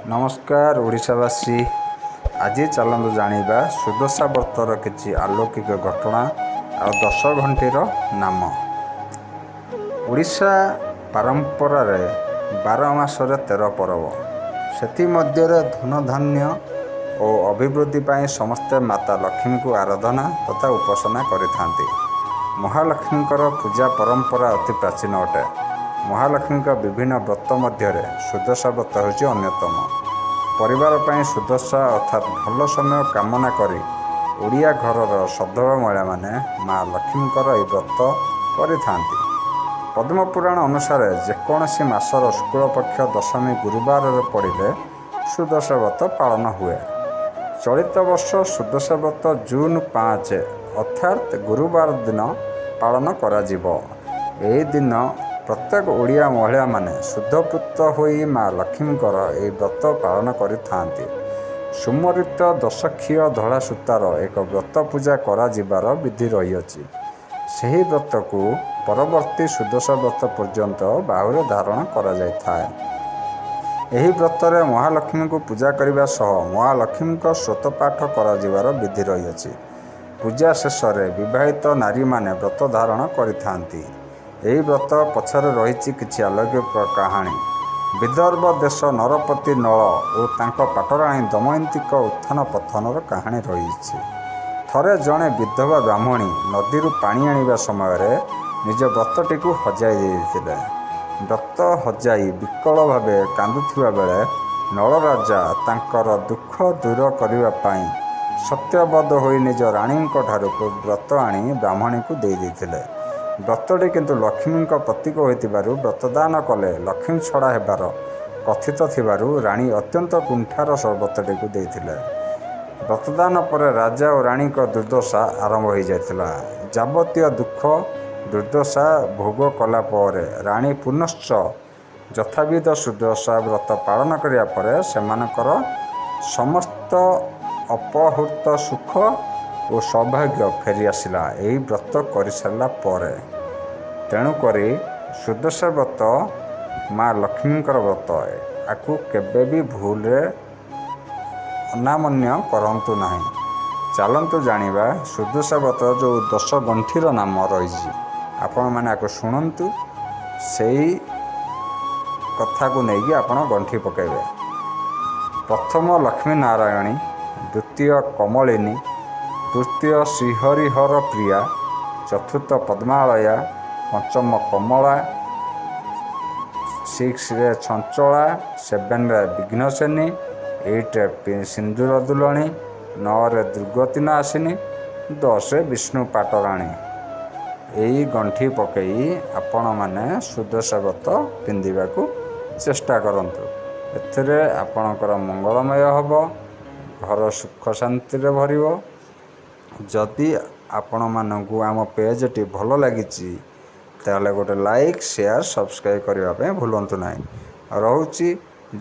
ନମସ୍କାର ଓଡ଼ିଶାବାସୀ। ଆଜି ଚାଲନ୍ତୁ ଜାଣିବା ସୁଦଶା ବ୍ରତର କିଛି ଆଲୌକିକ ଘଟଣା ଆଉ 10 ଘଣ୍ଟିର ନାମ। ଓଡ଼ିଶା ପରମ୍ପରାରେ 12 ମାସରେ 13 ପର୍ବ। ସେଥିମଧ୍ୟରେ ଧନଧାନ୍ୟ ଓ ଅଭିବୃଦ୍ଧି ପାଇଁ ସମସ୍ତେ ମାତା ଲକ୍ଷ୍ମୀଙ୍କୁ ଆରାଧନା ତଥା ଉପାସନା କରିଥାନ୍ତି। ମହାଲକ୍ଷ୍ମୀଙ୍କର ପୂଜା ପରମ୍ପରା ଅତି ପ୍ରାଚୀନ ଅଟେ। ମହାଲକ୍ଷ୍ମୀଙ୍କ ବିଭିନ୍ନ ବ୍ରତ ମଧ୍ୟରେ ସୁଦଶା ବ୍ରତ ହେଉଛି ଅନ୍ୟତମ। ପରିବାର ପାଇଁ ସୁଦଶା ଅର୍ଥାତ୍ ଭଲ ସମୟ କାମନା କରି ଓଡ଼ିଆ ଘରର ସଧବା ମହିଳାମାନେ ମା ଲକ୍ଷ୍ମୀଙ୍କର ଏହି ବ୍ରତ କରିଥାନ୍ତି। ପଦ୍ମପୁରାଣ ଅନୁସାରେ ଯେକୌଣସି ମାସର ଶୁକ୍ଳପକ୍ଷ ଦଶମୀ ଗୁରୁବାରରେ ପଡ଼ିଲେ ସୁଦଶା ବ୍ରତ ପାଳନ ହୁଏ। ଚଳିତ ବର୍ଷ ସୁଦଶା ବ୍ରତ ଜୁନ୍ 5 ଅର୍ଥାତ୍ ଗୁରୁବାର ଦିନ ପାଳନ କରାଯିବ। ଏହି ଦିନ ପ୍ରତ୍ୟେକ ଓଡ଼ିଆ ମହିଳାମାନେ ଶୁଦ୍ଧପୂତ ହୋଇ ମା ଲକ୍ଷ୍ମୀଙ୍କର ଏହି ବ୍ରତ ପାଳନ କରିଥାନ୍ତି। ସୁମରିତ ଦଶକ୍ଷୀୟ ଧଳା ସୂତାର ଏକ ବ୍ରତ ପୂଜା କରାଯିବାର ବିଧି ରହିଅଛି। ସେହି ବ୍ରତକୁ ପରବର୍ତ୍ତୀ ସୁଦଶା ବ୍ରତ ପର୍ଯ୍ୟନ୍ତ ବାହୁରେ ଧାରଣ କରାଯାଇଥାଏ। ଏହି ବ୍ରତରେ ମହାଲକ୍ଷ୍ମୀଙ୍କୁ ପୂଜା କରିବା ସହ ମହାଲକ୍ଷ୍ମୀଙ୍କ ସ୍ତୋତ୍ରପାଠ କରାଯିବାର ବିଧି ରହିଅଛି। ପୂଜା ଶେଷରେ ବିବାହିତ ନାରୀମାନେ ବ୍ରତ ଧାରଣ କରିଥାନ୍ତି। ଏହି ବ୍ରତ ପଛରେ ରହିଛି କିଛି ଆଲୌକିକ କାହାଣୀ। ବିଦର୍ଭ ଦେଶ ନରପତି ନଳ ଓ ତାଙ୍କ ପାଟରାଣୀ ଦମୟନ୍ତୀଙ୍କ ଉତ୍ଥାନ ପତନର କାହାଣୀ ରହିଛି। ଥରେ ଜଣେ ବିଧବା ବ୍ରାହ୍ମଣୀ ନଦୀରୁ ପାଣି ଆଣିବା ସମୟରେ ନିଜ ବ୍ରତଟିକୁ ହଜାଇ ଦେଇଥିଲେ। ବ୍ରତ ହଜାଇ ବିକଳ ଭାବେ କାନ୍ଦୁଥିବା ବେଳେ ନଳରାଜା ତାଙ୍କର ଦୁଃଖ ଦୂର କରିବା ପାଇଁ ସତ୍ୟବଦ ହୋଇ ନିଜ ରାଣୀଙ୍କ ଠାରୁ ବ୍ରତ ଆଣି ବ୍ରାହ୍ମଣୀକୁ ଦେଇ ଦେଇଥିଲେ। ବ୍ରତଟି କିନ୍ତୁ ଲକ୍ଷ୍ମୀଙ୍କ ପ୍ରତୀକ ହୋଇଥିବାରୁ ବ୍ରତଦାନ କଲେ ଲକ୍ଷ୍ମୀ ଛଡ଼ା ହେବାର କଥିତ ଥିବାରୁ ରାଣୀ ଅତ୍ୟନ୍ତ କୁଣ୍ଠାର ସହ ବ୍ରତଟିକୁ ଦେଇଥିଲେ। ବ୍ରତଦାନ ପରେ ରାଜା ଓ ରାଣୀଙ୍କ ଦୁର୍ଦ୍ଦଶା ଆରମ୍ଭ ହୋଇଯାଇଥିଲା। ଯାବତୀୟ ଦୁଃଖ ଦୁର୍ଦ୍ଦଶା ଭୋଗ କଲା ପରେ ରାଣୀ ପୁନଶ୍ଚ ଯଥାବିଧ ସୁଦଶା ବ୍ରତ ପାଳନ କରିବା ପରେ ସେମାନଙ୍କର ସମସ୍ତ ଅପହୃତ ସୁଖ ଓ ସୌଭାଗ୍ୟ ଫେରିଆସିଲା ଏହି ବ୍ରତ କରିସାରିଲା ପରେ। ତେଣୁକରି ସୁଦଶା ବ୍ରତ ମା ଲକ୍ଷ୍ମୀଙ୍କର ବ୍ରତ। ଆକୁ କେବେ ବି ଭୁଲରେ ଅନାମନ୍ୟ କରନ୍ତୁ ନାହିଁ। ଚାଲନ୍ତୁ ଜାଣିବା ସୁଦଶା ବ୍ରତ ଯେଉଁ 10 ଗଣ୍ଠିର ନାମ ରହିଛି, ଆପଣମାନେ ଆକୁ ଶୁଣନ୍ତୁ, ସେଇ କଥାକୁ ନେଇକି ଆପଣ ଗଣ୍ଠି ପକାଇବେ। ପ୍ରଥମ ଲକ୍ଷ୍ମୀ ନାରାୟଣୀ, ଦ୍ୱିତୀୟ କମଳିନୀ, ତୃତୀୟ ଶ୍ରୀହରିହର ପ୍ରିୟା, ଚତୁର୍ଥ ପଦ୍ମାଳୟା, ପଞ୍ଚମ କମଳା, ସିକ୍ସରେ ଚଞ୍ଚଳା, ସେଭେନରେ ବିଘ୍ନସେନୀ, ଏଇଟରେ ସିନ୍ଦୁର ଦୁଲଣୀ, 9ରେ ଦୁର୍ଗତିନାଶିନୀ, 10ରେ ବିଷ୍ଣୁ ପାଟରାଣୀ। ଏଇ ଗଣ୍ଠି ପକାଇ ଆପଣମାନେ ସୁଦଶା ବ୍ରତ ପିନ୍ଧିବାକୁ ଚେଷ୍ଟା କରନ୍ତୁ। ଏଥିରେ ଆପଣଙ୍କର ମଙ୍ଗଳମୟ ହେବ, ଘର ସୁଖ ଶାନ୍ତିରେ ଭରିବ। ଯଦି ଆପଣମାନଙ୍କୁ ଆମ ପେଜ୍ଟି ଭଲ ଲାଗିଛି, ତାହେଲେ ଗୋଟେ ଲାଇକ୍, ସେୟାର, ସବସ୍କ୍ରାଇବ୍ କରିବା ପାଇଁ ଭୁଲନ୍ତୁ ନାହିଁ। ରହୁଛି,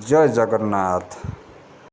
ଜୟ ଜଗନ୍ନାଥ।